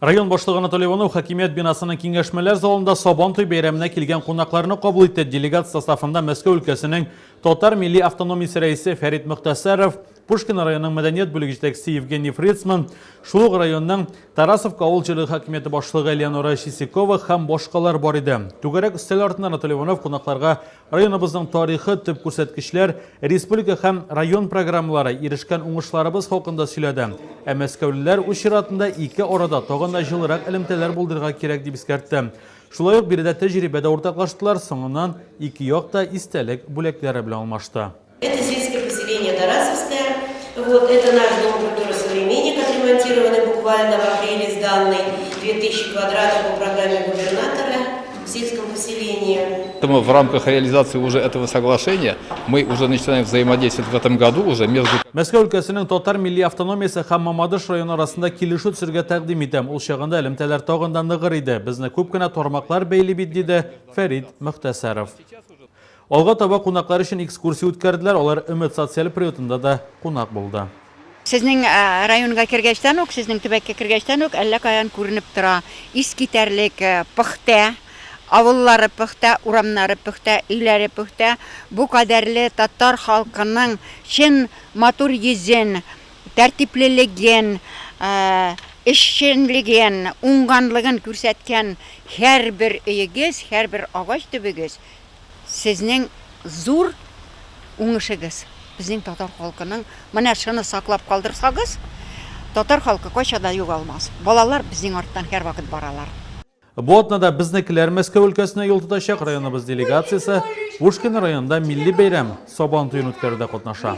Район башлыгы Анатолий Иванов хакимият бинасының киңәшмәләр залында Сабан туй бәйрәменә килгән кунакларны кабул итте. Делегат составында Мәскәү өлкәсенең татар милли автономиясе рәисе Фәрит Мөхтәсәров, Пушкин районының мәдәният бүлеге җитәкчесе Евгений Фрицман, шул ук районның Тарасовка авыл җирлеге хакимияте башлыгы Элеонора Чисикова һәм башкалар бар иде. Түгәрәк өстәл артында Анатолий Иванов кунакларга Районыбызның тарихы, төп күрсәткечләр, республика һәм район программалары, ирешкән уңышларыбыз хакында сөйләде. Ә мәскәүлеләр үз чиратында ике арада тагын да җылырак элемтәләр булдырырга кирәк дип искәртте. Шулай ук биредә тәҗрибә дә уртаклаштылар, соңыннан ике як та истәлек бүләкләре белән алмашты. Это сельское поселение Тарасовское. Вот, это наш дом культуры «Современник», отремонтированный буквально в апреле, сданный 2000 квадратов по программе губернатора в сельском поселении. Поэтому в рамках реализации уже этого соглашения мы уже начинаем взаимодействовать в этом году уже между Мәскәү өлкәсенең татар милли автономиясе һәм Мамадыш районы арасында килешү төзергә тәкъдим итәм. Ул чагында элемтәләр тагын да ныгыр иде. Безне күп кенә тармаклар бәйли бит, диде Фәрит Мөхтәсәров. Алга таба кунаклар өчен экскурсия үткәрделәр, алар Өмет социаль приютында да кунак булды. Сезнең районга кергәчтән үк, сезнең төбәккә кергәчтән үк әллә каян күренеп тора, искитәрлек пөхтә, авыллары пөхтә, урамнары пөхтә, өйләре пөхтә. Бу кадәрле татар халкының чын матур йөзен, тәртиплелеген, эшчәнлеген, уңганлыгын күрсәткән һәрбер өегез, һәрбер агач төбегез Сезнең зур уңышыгыз, безнең татар халкының менә шуны саклап калдырсагыз, татар халкы кайчан да югалмас. Балалар безнең арттан һәрвакыт баралар. Бу атнада безнекеләр Мәскәү өлкәсенә юл тотачак. Районыбыз делегациясе Пушкин районында милли бәйрәм, Сабан туен үткәрүдә катнаша.